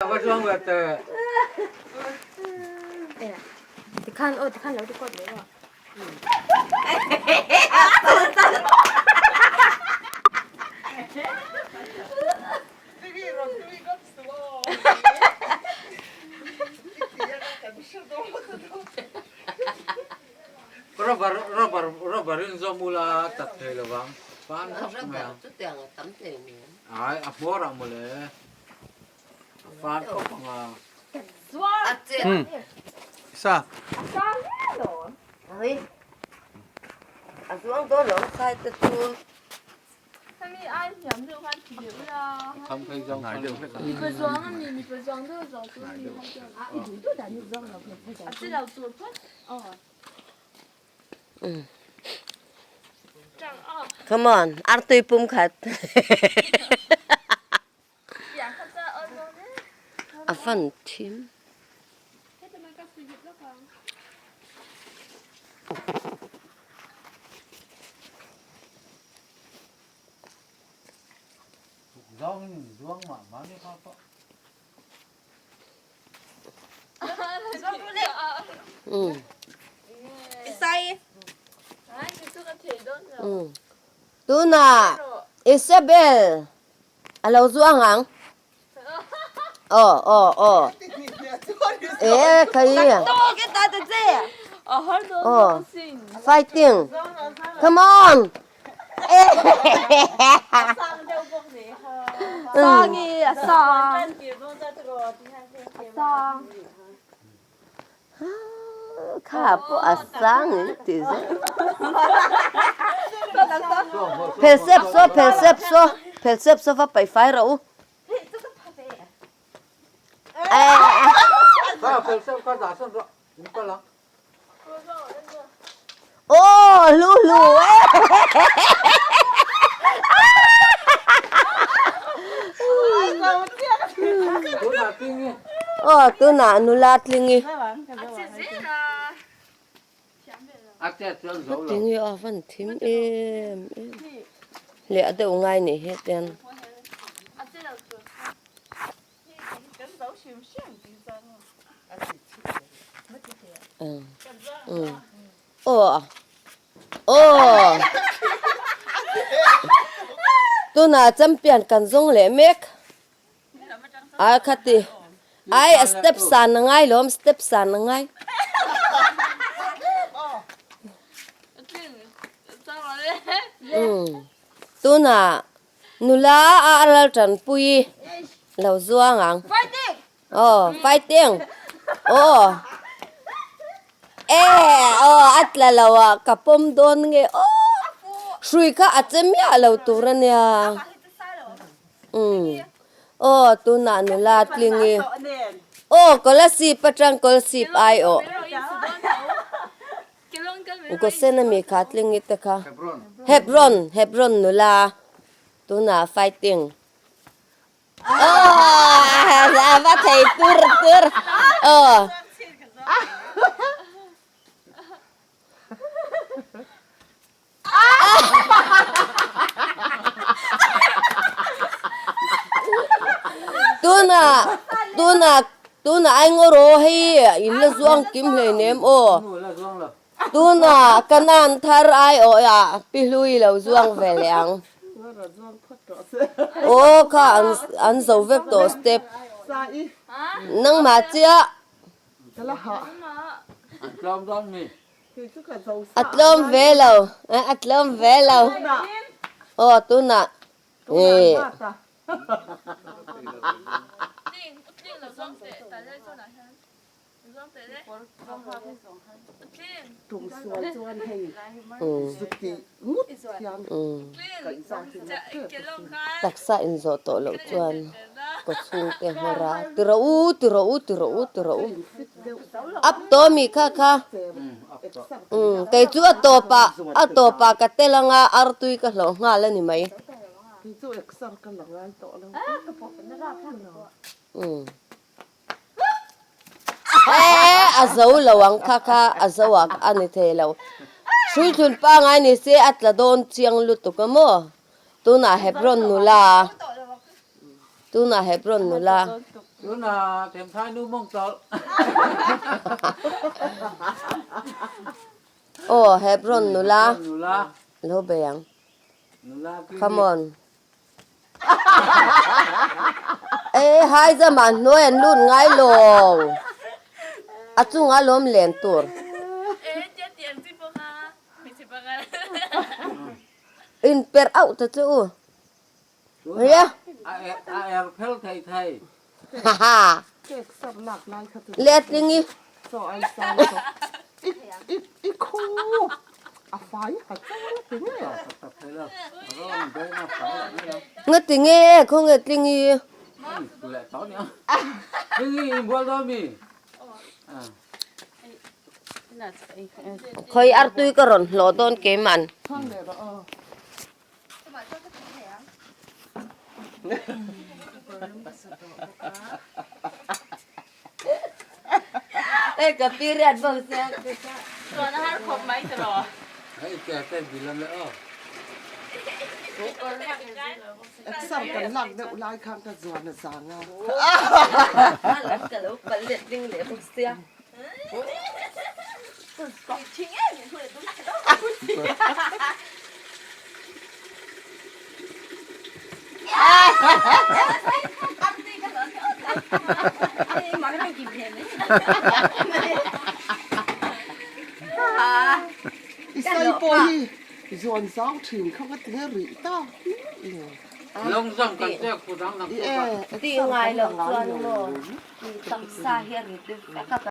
Va chuang ve teh. Tikhan aw tikhan lo record leh aw. Rubber rubber rubber in zawm ula tak thei lovang. Pan khawp mai ang. Chutiang a tam thei nen. Ai a hmawr ah mawle. A fan khawp ang a. Sa. Oi. A zuang dawn lo khai te chu. Hemi ai hiam deuh khan ti deuh ula. Kham phei zawng Nai deuh hlek a. Mipa zuang a ni, mipa zuang deuh zawng chu mi hai deuh. A chi lo tur phawt. Come on, artui pum khat. A van thim. Tunah Isabel A lo zuang ang. Aw aw aw. E khai. Aw. Fighting. Come on. Sangi a sang. A sang. Kha pawh a sang in ti zel. Phel sep saw phel sep saw phel sep saw va paih fai rawh u. Aw hlu hlu Aw tunah nula tling i Tling i a van thim em em leh a deuh ngai nih hi ten. Aw aw tunah champion kan zawng leh mek a khati ai a step san a ngai lawm step san a ngai. Tunah Nula a ral tanpui lo zuang ang. Aw, fighting. Aw. E, aw, a tla lo a, ka pawm dawn nge. Aw, hrui kha a che miah lo tur a nia. Umm. Aw, tunah nula tling i. Aw, Kolasib atang Kolasib ai aw. Gosen ami kha tling i te kha. Hebron, Hebron nula tunah fighting. Aww a va thei tur tur aw. Tunah tunah tunah ai ngaw rawh hei in la zuang kim hleinem aw tunah kanan thar ai awh ah pi hlui lo zuang ve leh ang aw kha an an zo vek tawh step nangmah chiah. A tlawm ve lo, a tlawm ve lo. Aw tunah eh. Taksa inzawh tawh loh chuan kaw chhungte nghawr a, ti rawh u, ti rawh u, ti rawh u, ti rawh u. Up tawh mi kha kha. Umm kei chu a tawpah a tawpah ka tel anga artui ka hlawh nghal a ni mai. Umm eh a zo lo ang kha kha a zo ah a ni thei lo. Hrui thlun pangai ni se a tla dawn chiang lutuk a maw. Tunah Hebron nula tunah Hebron nula. Tuna themthai nu mawng tawlh. Aw Hebron nula lo bei ang. Come on. E hai zama hnuai an lut ngai lo. A chunga lawm len tur. In per auh ta chu u. Ria. A er phel thei thei. Haha. Letling i. Nga ti nge khaw nge tling i. Khawi artui ka rawn hlawh dawn keiman. Hei ka period bawk sia. Chuan a har khawp mai tiraw. Hei ke te bilam le aw. Exam kan lak deuh lai khan ka zuan a zang a. Ka lo pal let ding leh bawk sia. I sawi pawh hi zuan zang thin kha ka ti nge rih ta. Lawngzam kan pek pu dang dang Ti ngai lo chuan maw taksa hi a rit vek a.